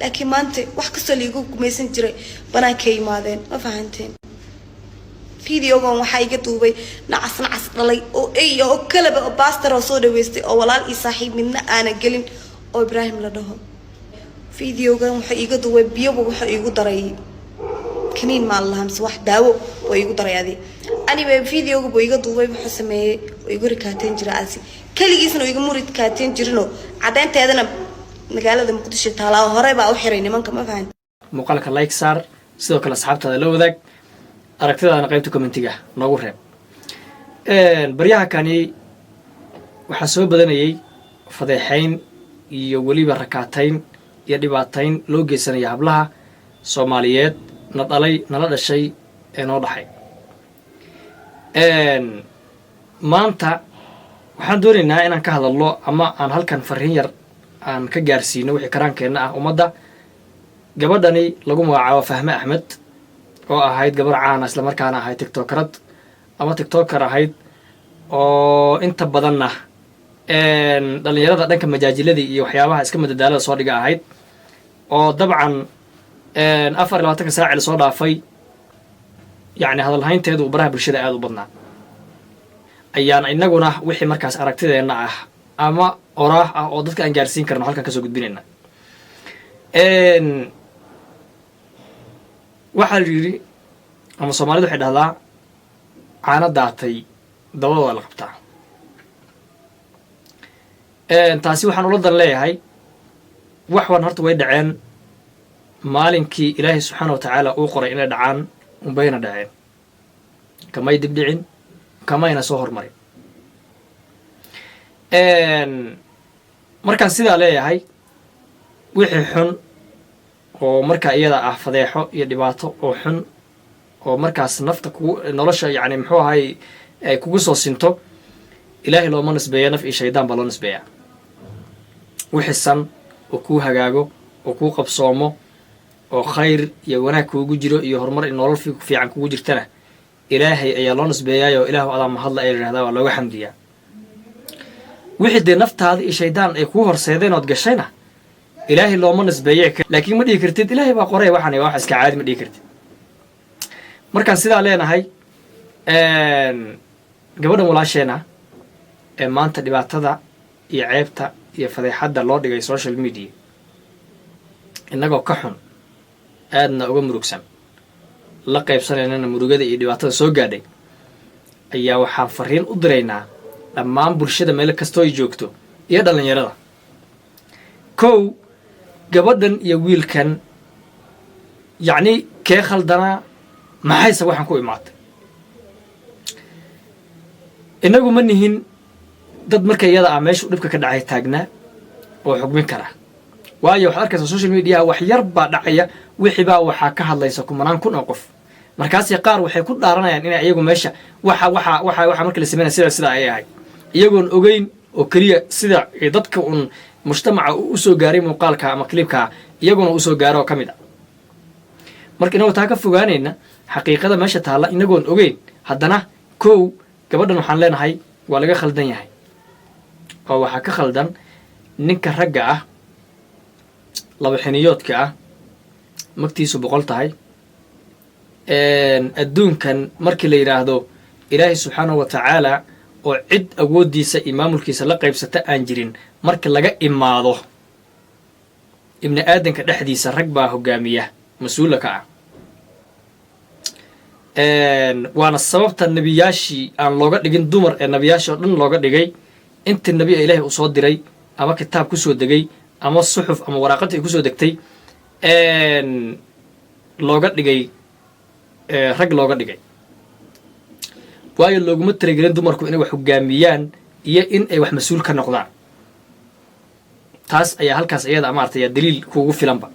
Laakiin maanta wax kastoo liigu gumaysan jiray banaankay imaadeen. Ma fahanteen? Videogan waxaa iga duubay nacas nacas dhalay oo ey oo kalaba oo baastar oo soo dhaweystay oo walaal iyo saaxiib midna aana gelin oo Ibraahim la dhaho. Videogan wuxuu iiga duubay biyoba, wuxuu iigu daray kaniin maa lahaa mise wax daawo oo iigu daray adi. Anyway, videoga buu iga duubay. Wuxuu sameeyey oo igu rikaateen jira asi keligiisna oo igama rikaateen jirinoo caddeynteedana magaalada Muqdisho taalaa hore baa u xiray nimanka. Ma fahan? Muuqaalka like saar, sidoo kale asxaabtaada la wadaag, aragtidaadana qaybta commentiga noogu reeb. Baryaha kani waxaa soo badanayay fadeexayn iyo weliba rakaatayn iyo dhibaatayn loo geysanaya hablaha Soomaaliyeed na dhalay, nala dhashay ee noo dhaxay. Maanta waxaan doonaynaa inaan ka hadalno ama aan halkan farriin yar aan ka gaarsiino wixii karaankeenna ah ummadda gabadhani lagu magacaabo Fahme Axmed, oo ahayd gabar caana, islamarkaana ahayd tiktokerad ama tiktoker ahayd, oo inta badanna dhalinyarada dhanka majaajiladii iyo waxyaabaha iska madadaalada soo dhiga ahayd, oo dabcan 24-ka saaci lasoo dhaafay yacni hadalhaynteedu baraha bulshada aada u badnaa, ayaan inaguna wixii markaas aragtideenna ah ama oraah ah oo dadka aan gaarsiin karno halkan kasoo gudbinayna. Waxaa la yidhi ama Soomaalida waxay dhahdaa, "Caano daatay dabadooda la qabtaa." Taasi waxaan ula dan leeyahay, wax wan horta way dhaceen maalinkii Ilaahay subxaana wa tacaala uu qoray inay dhacaan unbayna dhaceen, kamay dib dhicin, kamayna soo hormarin. Markaan sidaa leeyahay, wixii xun oo markaa iyada ah, fadeexo iyo dhibaato oo xun oo markaas nafta kugu nolosha, yacni muxuu ahay, ay kugu soo sinto, Ilaahay looma nisbeeya, naf iyo shaydaan baa loo nisbeeyaa. Wixii san oo kuu hagaago oo kuu qabsoomo oo khayr iyo wanaag kuugu jiro iyo horumar iyo nolol fiican kugu jirtana, Ilaahay ayaa loo nisbeeyaayoo "Ilaahu adaa mahadla" ayaa yidhahdaa, waa looga xamdiyaa. Wixii dee naftaada iyo shaydaan ay kuu horseedeen ood gashayna, Ilaahay looma nisbeeye, laakiin ma dhihi kartid "Ilaahay baa qoray, waxaan waa wax iska caadi", ma dhihi kartid. Markaan sidaa leenahay, gabadhan walaasheena ee maanta dhibaatada iyo ceebta iyo fadeexadda loo dhigay social media, innagoo ka xun, aadna uga murugsan, la qaybsanaynana murugada iyo dhibaatada soo gaadhay, ayaa waxaan fariin u diraynaa dhammaan bulshada meel kastoo ay joogto iyo dhallinyarada. Kow, gabadhan iyo wiilkan, yacni kee khaldanaa? Maxayse waxaan ku imaatay? Innagu ma nihin dad marka iyada ah meeshu dhibka ka dhacay taagnaa oo xugmin kara, waayo waxaad arkaysaa social mediaha wax yar baa dhacaya, wixii baa waxaa ka hadlaysa kumanaan kun oo qof. Markaasi qaar waxay ku dhaaranayaan inay iyagu meesha waxa marka la sameynaya sida ay ahayd, iyagoon ogeyn oo keliya sida dadka un mujtamaca uu usoo gaaray muuqaalka ama clipka iyaguna usoo gaaro oo ka mid a. Marka inagoo taa ka fogaanayna, xaqiiqada meesha taalla inagoon ogeyn, haddana kow, gabadhan waxaan leenahay waa laga khaldan yahay, oo waxaa ka khaldan ninka ragga ah, laba xiniyoodka ah, magtiisu 100 tahay. Adduunkan markii la yidhaahdo Ilaahay subxaanahu wa tacaala oo cid awooddiisa iyo maamulkiisa la qaybsata aan jirin, marka laga imaado ibni aadanka dhexdiisa rag baa hogaamiya, mas-uula ka ah. Waana sababta nebiyaashii aan looga dhigin dumar ee nebiyaashii oo dhan looga dhigay. Inta nebi ee Ilaahay uu soo diray ama kitaab ku soo degay ama suxuf ama waraaqadii ay kusoo degtay looga dhigay rag looga dhigay, waayo looguma talagelin dumarku inay wax hogaamiyaan iyo in ay wax mas-uul ka noqdaan. Taas ayaa halkaas iyada maaragtay daliil kuugu filanba.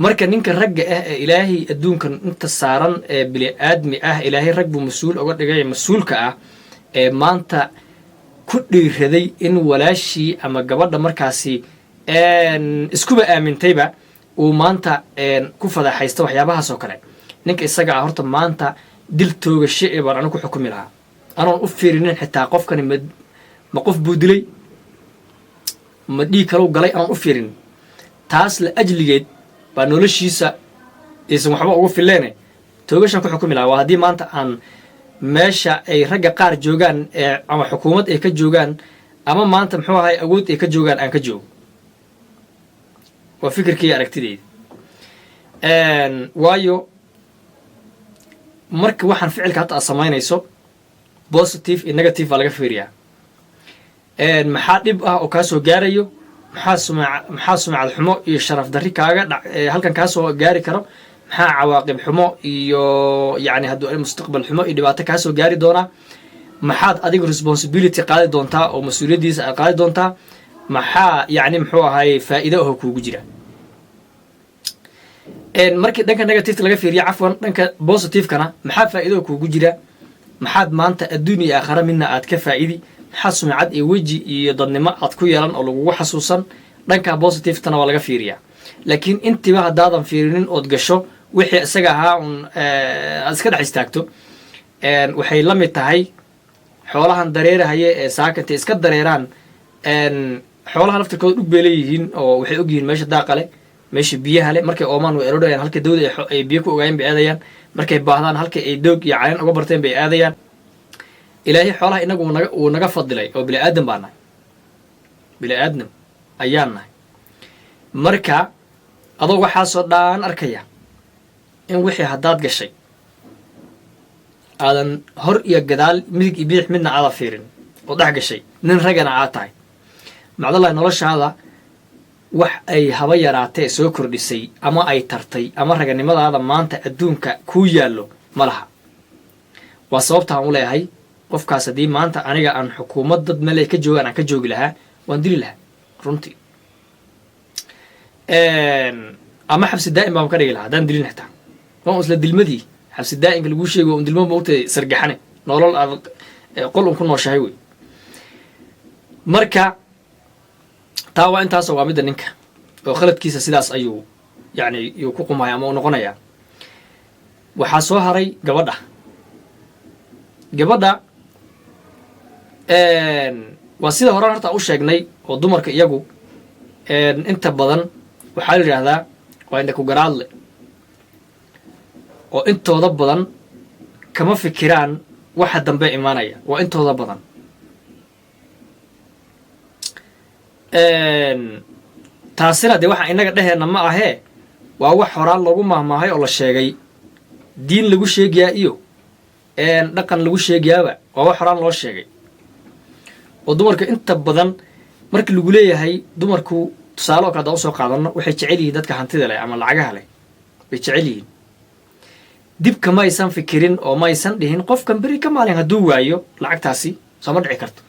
Marka ninka ragga ah ee Ilaahay adduunkan inta saaran ee bini aadmi ah Ilaahay rag buu mas-uul oga dhigay, mas-uulka ah ee maanta ku dhiiraday in walaashii ama gabadha markaasi iskuba aamintayba uu maanta ku fadaxaysto waxyaabahaas oo kale, ninka isaga ah horta maanta dil toogasho ee baan anigu ku xukumi lahaa, anoon u fiirinin xitaa qofkani ma qof buu dilay, ma dhiig kalau galay, anoon u fiirinin. Taas la ajligeed baa noloshiisa aysan waxba ugu fileene toogashaan ku xukumi lahaa. Waa haddii maanta aan meesha ay ragga qaar joogaan ee ama xukuumad ay ka joogaan ama maanta, muxuu ahay, awood ay ka joogaan aan ka joogo. Waa fikirkii, aragtideyda. Waayo, marka waxaan ficilka hadda aad samaynayso, positive iyo negative baa laga fiiriyaa. Maxaa dhib ah oo kaa soo gaarayo? Maxaa sumacad xumo iyo sharaf darri kaaga dha halkan kaa soo gaari karo? Maxaa cawaaqib xumo iyo, yacni, hadduu mustaqbal xumo iyo dhibaato kaa soo gaari doonaa? Maxaad adigu responsibility qaadi doontaa oo mas-uuliyaddiisa aad qaadi doontaa? Maxaa, yacni, muxuu ahay, faa'iido aho kuugu jira? Markii dhanka negativeka laga fiiriyo, cafwan, dhanka positivekana maxaa faa'iido kuugu jira? Maxaad maanta adduun iyo aakhara midna aad ka faa'idi? Maxaa sumcad iyo weji iyo dadnimo aad ku yeelan oo lagugu xasuusan? Dhanka positivetana waa laga fiiriyaa. Laakiin intiiba haddaadan fiirinin ood gasho wixii isaga ahaa un aad iska dhex istaagto, waxay la mid tahay xoolahan dareerahaya ee saaka intay iska dareeraan. Xoolaha laftirkooda dhug bay leeyihiin oo waxay ogyihiin meesha daaqa leh, meesha biyaha leh. Markay oomaan way erodhayaan, halka dawda ay biyo ku ogaayeen bay aadayaan. Markay baahdaan, halka ay doog iyo caleen uga barteen bay aadayaan. Ilaahay xoolaha inagu uu naga fadilay oo bini aadam baa nahay, bini aadam ayaan nahay. Marka adoo waxaasoo dhaan arkaya in wixii haddaad gashay aadan hor iyo gadaal, midig iyo bidix midna aadan fiirin oo dhex gashay, nin ragana aad tahay, macdallahi, noloshaada wax ay haba yaraatee soo kordhisay ama ay tartay ama raganimadaada maanta adduunka kuu yaallo ma laha. Waa sababta aan u leeyahay qofkaas haddii maanta aniga aan xukuumad dad meel ay ka joogaan aan ka joogi lahaa, waan dili lahaa runtii, ama xabsi daa'im baan ka dhigi lahaa. Haddaan dilin xitaa, waa un isla dilmadii. Xabsi daa'imka laguu sheego un dilmo maogtay, sargaxane nolol aad qol un ku nooshahay wey. Marka taa waa intaasoo waa midda ninka oo khaladkiisa sidaas ayuu, yacni, yuu ku qumaya ama uu noqonayaa. Waxaa soo haray gabadha. Gabadha waa sida horan horta u sheegnay oo dumarka iyagu inta badan waxaa la yidhaahdaa waa indha ku garaadle, oo intooda badan kama fikiraan waxa dambe imaanaya. Waa intooda badan. Taasina dee waxa innaga dheheenna ma ahee, waa wax horaan loogu mahmaahay oo la sheegay, diin lagu sheegayaa iyo dhaqan lagu sheegayaaba. Waa wax horaan loo sheegay oo dumarka inta badan markii lagu leeyahay dumarku, tusaale oo kale haddaan usoo qaadano, waxay jecel yihiin dadka hantida leh ama lacagaha leh bay jecel yihiin. Dibka maysan fikirin oo maysan dhihin qofkan beri ka maalin hadduu waayo lacagtaasi sooma dhici karto,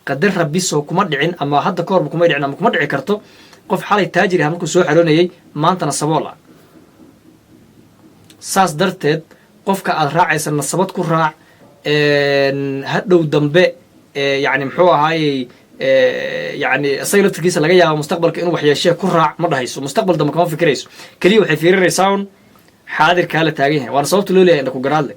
qadar Rabbi soo kuma dhicin, ama hadda ka horba kumay dhicin ama kuma dhici karto qof xalay taajir ah markuu soo xaroonayay maantana sabool ah. Saas darteed qofka aad raacaysa nasabad ku raac. Hadhow dambe, yacni, muxuu ahaayey, yacni, isaga laftirkiisa laga yaabo mustaqbalka inuu waxyeeshee ku raac ma dhahayso. Mustaqbal dambe kama fikirayso, keliya waxay fiirinaysaa un xaadirkaa la taagan yahay. Waana sababta loo leeyahay indha ku garaadle.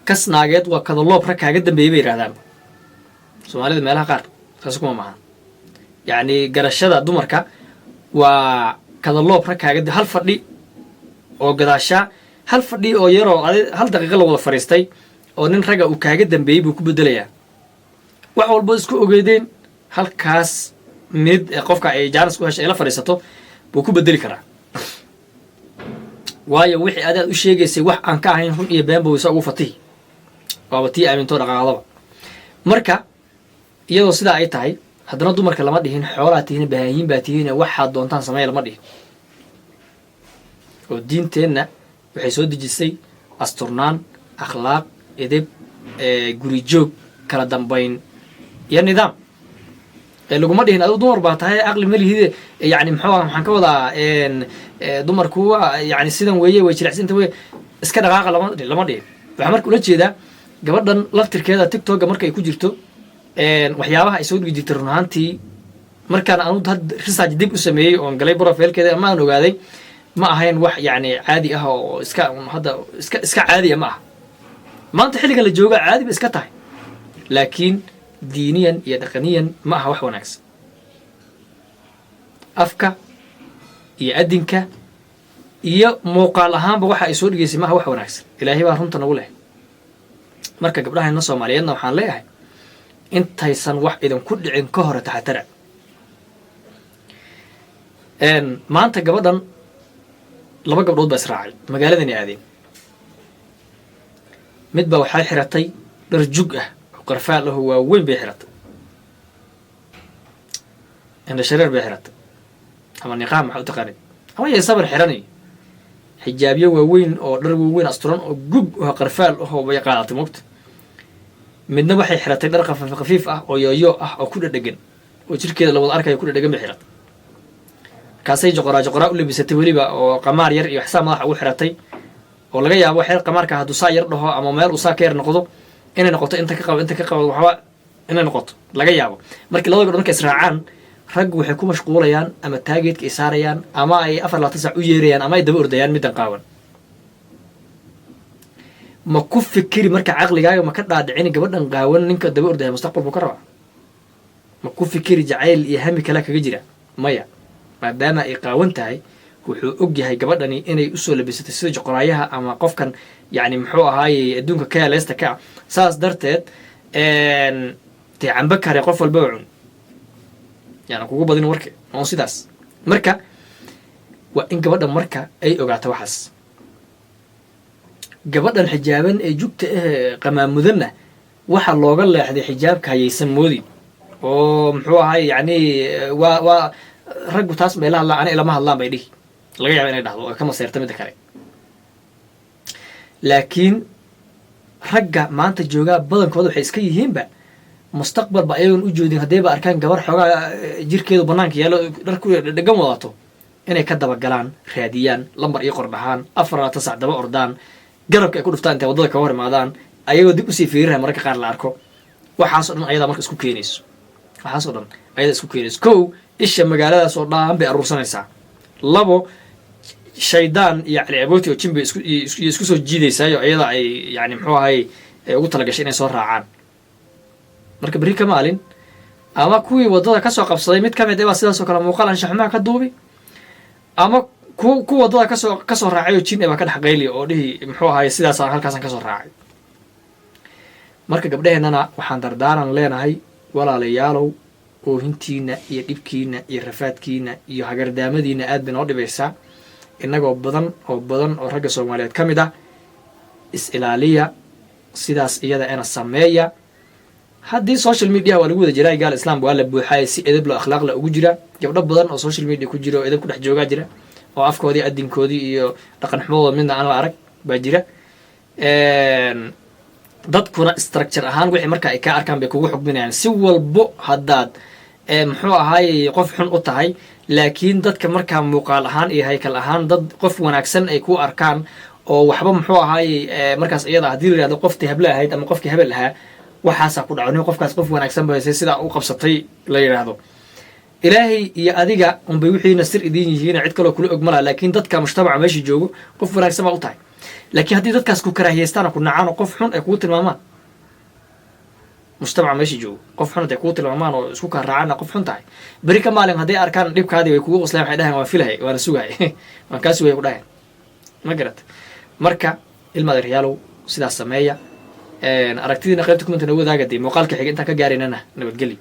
Kas naageed waa kadaloob rag kaaga dambeeyey bay yidhahdaan Soomaalida meelaha qaar. Saas kuma maaha, yacni, garashada dumarka waa kadaloob rag kaaga. Hal fadhi oo gadaashaa, hal fadhi oo yaroo hal daqiiqa la wada fadhiistay oo nin ragga uu kaaga dambeeyey buu ku bedelayaa wax walbo isku ogeydeen. Halkaas mid qofka ay jaanis ku heshay ay la fadhiisato buu ku bedeli karaa. Waayo, wixii adaad u sheegaysay wax aan ka ahayn run iyo beenba waysa ugu fatihi, waaba tii aamintoo dhaqaaqdaba. Marka iyadoo sidaa ay tahay, haddana dumarka lama dhihin xoolaa tihiin, bahaayiin baa tihiin, waxaad doontaan sameeya lama dhihin. Oo diinteenna waxay soo dejisay asturnaan, akhlaaq, edeb, guri joog, kala dambayn iyo nidaam. Ee laguma dhihin adigu dumar baa tahay, aqli ma lihide. Yani muxuu, maxaan ka wadaa, dumarku waa, yani, sidan weeye, way jilicsinta wey, iska dhaqaaqa lama dhihin. Waxaa marka ula jeedaa gabadhan laftirkeeda TikToka marka ay ku jirto, waxyaabaha ay soo dhigi jirtay, run ahaantii markaan anu had research dib u sameeyey oon galay profilekeeda ama aan ogaaday, ma ahayn wax, yacni, caadi ah oo iska hadda iska caadiya ma aha. Maanta xilligan la jooga caadi ba iska tahay, laakiin diiniyan iyo dhaqaniyan ma aha wax wanaagsan. Afka iyo adinka iyo muuqaal ahaanba waxa ay soo dhigeysay maaha wax wanaagsan. Ilaahay baa runta nagu leh. Marka gabdhahayna Soomaaliyeedna waxaan leeyahay, intaysan wax idinku dhicin ka hore taxatara. Maanta gabadhan, laba gabdhood baa israacay, magaaladanay aadeen. Mid baa waxay xiratay dhar jug ah oo qarfaal aho waaweyn bay xiratay, indha shareer bay xiratay ama niqaam maxaa u taqaanid, ama yay sabar xiranayo, xijaabyo waaweyn oo dhar waaweyn asturan oo gub oo qarfaal ahoo bay qaadatay mogta. Midna waxay xiratay dhar khafiif khafiif ah oo yooyo ah oo ku dhadhegan oo jirkeeda la wada arkayo ku dhadhegan bay xiratay. Markaasay joqoraa joqoraa u labisatay weliba, oo qamaar yar iyo waxsaa madaxa ugu xiratay, oo laga yaabo xeer qamaarka hadduu saa yar dhaho ama meel uu saa ka yar noqdo inay noqoto inta ka qabo, inta ka qabo, waxba inay noqoto laga yaabo. Markii labada gabdhood markay israacaan, raggu waxay ku mashquulayaan ama taageedka ay saarayaan ama ay 24 saac u yeerayaan ama ay daba ordayaan middan qaawan. Ma ku fikiri marka caqligaaga ma ka dhaadhicini gabadhan qaawan ninka daba ordaya mustaqbal buu ka rabaa? Ma ku fikiri jacayl iyo hami kale kaga jira? Maya. Maadaama ay qaawan tahay, wuxuu og yahay gabadhani inay usoo labisatay sida joqoraayaha ama qofkan, yani muxuu ahaayey, adduunka kaleesta ka ah. Saas darteed dee cambe kare qof walbaba cun, yani kugu badin warka oon sidaas. Marka waa in gabadhan marka ay ogaato waxaas. Gabadhan xijaaban ee jugta ah qamaamudanna waxa looga leexday xijaabka hayaysan moodi oo muxuu ahay, yani waa raggu taas bay la hadlaan, ani ilama hadlaan bay dhihi, laga yaaba inay dhahdo oo ka maseerta midda kale. Laakiin ragga maanta joogaa badankooda waxay iska yihiinba mustaqbalba ayagoon u joodin, haddayba arkaan gabar xoogaa jirkeedu banaanka yaallo, dhar ku dhegan wadato, inay ka dabagalaan, raadiyaan, lambar iyo qor dhahaan, 24 sac daba ordaan, garabka ay ku dhuftaan intay waddada kaga hor imaadaan, ayagoo dib usii fiirinaya mararka qaar la arko. Waxaasoo dhan ayadaa marka isku keenayso, waxaasoo dhan ayadaa isku keenayso. Kow, isha magaaladaas oo dhan bay aruursanaysaa. Labo, shaydaan iyo cali abooti oo jin bay isku iyo isku soo jiidaysaayo iyada ay, yani muxuu ahay, ay ugu talagashay inay soo raacaan. Marka berri ka maalin ama kuwii waddada kasoo qabsaday mid ka mid baa sidaasoo kale muuqaal anshaxumaha ka duubi, ama ku waddada kasoo raacay oo jin baa ka dhex qayli oo dhihi, muxuu ahay, sidaasaan halkaasaan kasoo raacay. Marka gabdheheennana waxaan dardaaran leenahay: walaalayaalow, oohintiina iyo dhibkiina iyo rafaadkiina iyo hagardaamadiina aad bay noo dhibaysaa, innagoo badan oo badan oo ragga Soomaaliyeed ka mid ah. Is ilaaliya, sidaas iyada ena sameeya. Haddii social media waa lagu wada jiraa, gaal Islaam waa la buuxaay, si edeb lo akhlaaq la ugu jira. Gabdho badan oo social media ku jira oo edeb ku dhex joogaa jira, oo afkoodii, adinkoodii iyo dhaqan xumadooda midna aan la arag baa jira. Dadkuna structure ahaan wixii marka ay ka arkaan bay kugu xukminayaan. Si walbo haddaad muxuu ahaayey qof xun u tahay, laakiin dadka markaa muuqaal ahaan iyo haykal ahaan dad qof wanaagsan ay ku arkaan oo waxba muxuu ahaayey markaas iyada haddii la yihahdo qoftii hable ahayd ama qofkii hebel ahaa waxaasaa ku dhaco, nin qofkaas qof wanaagsan ba haysay, sidaa u qabsatay la yidhaahdo, Ilaahay iyo adiga unbay wixiina sir idiin yihiin, cid kaloo kula og ma laha. Laakiin dadka mujtamaca meesha joogo qof wanaagsan baa u tahay. Laakiin haddii dadkaas ku karaahiyeystaan oo ku nacaan oo qof xun ay kugu tilmaamaan, mujtamaca meesha joogo qof xun hadday kugu tilmaamaan oo isku kaa raacaan qof xun tahay, beri ka maalin hadday arkaan dhibkaadii way kugu qoslayaan. Waxay dhahayan, "Waan filahay, waana sugahay, waan kaa sugaya," ku dhahayan. Ma garat? Marka ilma adeeryaalow, sidaas sameeya. Aragtidiina qaybta comment-a nagu wadaaga. Dee muuqaalka xiga intaan ka gaaraynana, nabadgelyo.